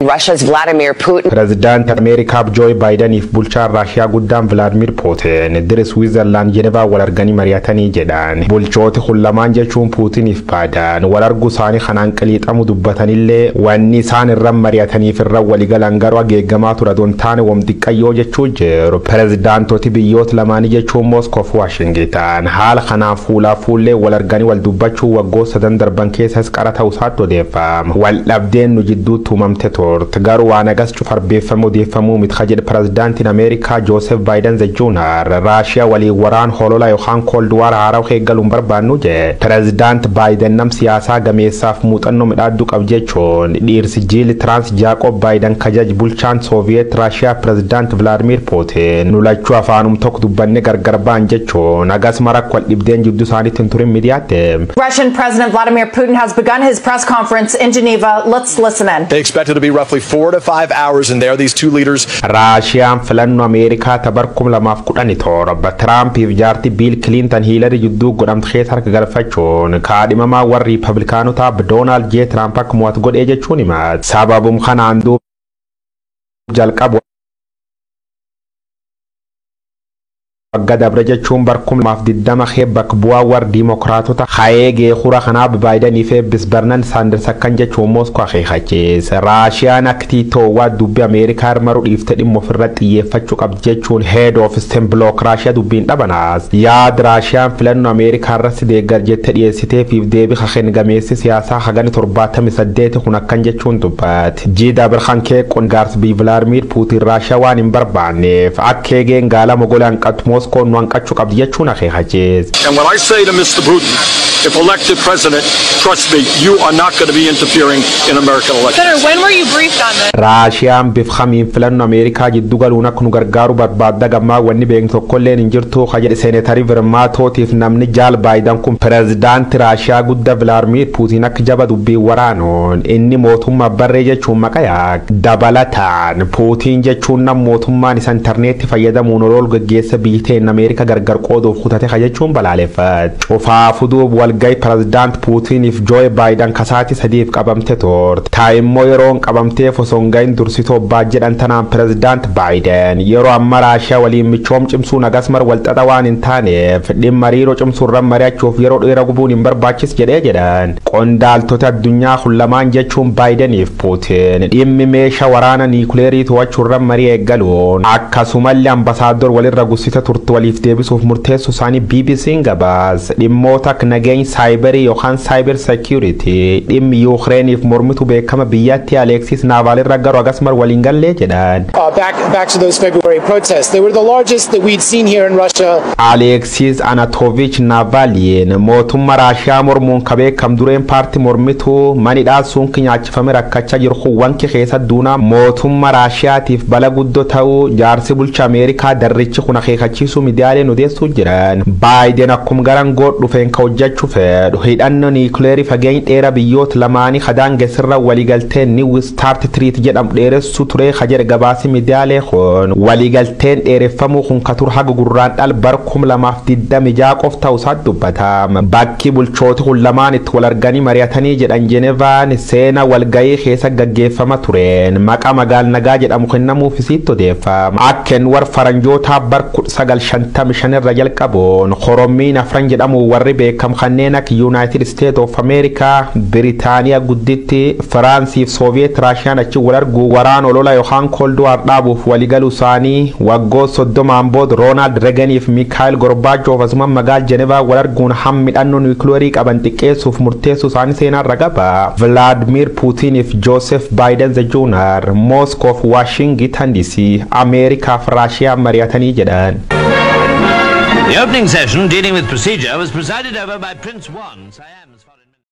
Russia's Vladimir Putin. Pireezidaantii Ameerikaa Joo Baayidaniif bulchaan Raashiyaa guddaan Vilaadimir Puutin diri Swiizerlaand Jenevaa wal arganii mari'atanii jedhan. Bulchooti kun lamaan jechuun Puutiniif Baayidan wal arguu isaanii kanaan qiliixamu dubbatanillee, wanni isaan irra mari'ataniif irra waligalan garuu ageeggamaa ture don taane wamxiqqayyoo jechuu jiru. Pireezidaantoti biyyoota lamaanii jechuun Mooskoof Waashingitan haala kanaan fuulaa fuullee wal arganii wal dubbachuu waggoota 3 darban keessas qara ta'uu isaatti odeeffama. Wal dhabdeen nu jidduutti uumamte turte garuu waan agas cufarbeeffame odeeffamuu miti jedhe pireezidaantiin Ameerikaa Joosef Baayiden Jr. Raashiyaa waliin waraan holola yookaan Cold War haaraa eeggaluun barbaannu jedhe. Pireezidaant Baayiden nam siyaasaa gameessaaf muuxannoo midhaadduu qab jechuun dhiirsi jiili Tiraans Jaaqoob Baayiden kajaj bulchaan Sooviyeet Raashiyaa pireezidaant Vilaadimir Puutin nu lachuu afaanum tokko dubbanne gargar ba'an jechuun agas mara wal dhibdeen jidduu isaaniitti hin turin miidiyaatti. Russian President Vladimir Putin has begun his press conference in Geneva. Let's listen in. They expect it to be roughly 4 to 5 hours in there. These two leaders Raashiyaan filannoo Ameerikaa ta bar 2017 Tiraampiif jaartii Biil Kiliintan Hiilarii jidduu godhamte keessa harka galfachuun kaadhimamaa warri Riippablikaanotaa Doonaald J. Tiraamp akka mo'atu godhee jechuun himate. Sababum kanaan duuba jalqabu waggaa dabre jechuun bar 2020 kee bakka bu'aa warra Diimokiraatota hayee geekura kanaaf Baayidaniif eebbis Barnan Saanders akkan jechuun Mooskoo akeekachiise. Raashiyaan akka tiitoowwaa dubbii Ameerikaa maruu dhiiftee dhimma ofirratti xiyyeeffachuu qabdi jechuun head of stem block Raashiyaa dubbiin dhabanaas. Yaad Raashiyaan filannoo Ameerikaa irratti deeggar jettee dhiyeessiteefiif deebii kakeen gameessi siyaasaa hagani 78 kun akkan jechuun dubbate. Jiida Birhan kee qongaarsi biyya Vilaadimir Puutiin Raashiyaa waan hin barbaanneef akka eegeen gaala mogolee hanqatu Mooskoon nu hanqachuu qabdi jechuun akeekachiise. And when I say to Mr. Putin, if elected president, trust me, you are not going to be interfering in American elections. Senator, when were you briefed on this? Raashiyaan bifa kamiin filannoo Ameerikaa jiddu galuun akka nu gargaaru barbaadda gammaa wanni beeknu tokkolleen hin jirtu ka jedhe seenetarii Vermaatootiif namni jaal Baayidan kun pireezidaanti Raashiyaa guddaa Vilaadimir Puutiin akka jaba dubbii waraanuun inni mootummaa barree jechuun maqaa dabalataan Puutiin jechuun nam mootummaan isa intarneetti fayyadamuun olool gaggeessa biyyi teen Ameerikaa gargar qooduuf kutate ka jechuun balaaleffate. Cufaafuu duub walga'i pireezidaant Puutiniif Jooy Baayidan kasaati 3f qabamte turte. Taa'immoo yeroon qabamteef osoo hin gahin dursitoo jedhan tanaan pireezidaant Baayiden yeroo amma Raashiyaa waliin michoom cimsuun agasmar walxaxa waan hin taaneef dhimma hariiroo cimsuurran mari'achuuf yeroo dheeraa gubuun hin barbaachis jedhee jedhan. Qondaaltota addunyaa kun lamaan jechuun Baayideniif Puutin dhimmi meeshaa waraana niikuleerii to'achuurran marii eeggaluun akkasumallee ambasaaddor walirra gussita turte waliif deebisuuf murteessuu isaanii BBC'n gabaas. Dhimmoota akka nageenya saayibarii yookaan cyber security, dhimmi Yuukreeniif mormitu beekama biyyattii Aleeksis Naavaalirra garuu agasmar waliin gallee jedhan. Back to those February protests. They were the largest that we'd seen here in Russia. Aleeksis Anatoovich Naavaaliin mootummaa Raashiyaa mormuun ka beekam dureen paartii mormituu manidhaa suunki nyaachifame rakkachaa jiru kun wanki keessa duunaa mootummaa Raashiyaatiif bala guddoo ta'uu jaarsi bulcha Ameerikaa darrichi kun akeekachiisuu miidiyaaleen odeessuu jiran. Baayiden akkum garan god dhufeen ka hojjechuu fedhu hidhannoo niikuleerii fageenya dheeraa biyyoota lamaanii kadaangesirra waliigalteen New START Treaty jedhamu dheeressuu ture ka jedhe gabaasi miidiyaalee kun, waliigalteen dheereffamuu kun ka ture haga gurraan dhal bar 2026 qof ta'uu isaa dubbatama. Bakki bulchooti kun lamaan itti wal arganii mari'atanii jedhan Jenevaan seena walgayii keessa gaggeeffama tureen maqaa magaal nagaa jedhamu kennamuuf isiitti odeeffama. Akken war faranjootaa bar 1955 irra jalqabuun korommiin afran jedhamu warri beekam kanneen akka United States of America, Biritaaniyaa gudditti, Firaansiif Sooviyeet Raashiyaan achi wal argu waraan olola yookaan Cold War dhaabuuf waliigaluu isaanii waggoota 30n booda Roonaald Reeganiif Mikaayil Gorbaachof asuma magaal Jenevaa wal arguun hammi hidhannoo niwukileerii qaban xiqqeessuuf murteessuu isaanii seenaan qaba. Vladimir Puutiniif Joosef Baayiden Jr. Mooskoof Waashingtan DC Ameerikaaf Raashiyaa mari'atanii jedhan. The opening session dealing with procedure was presided over by Prince Wan, Siam's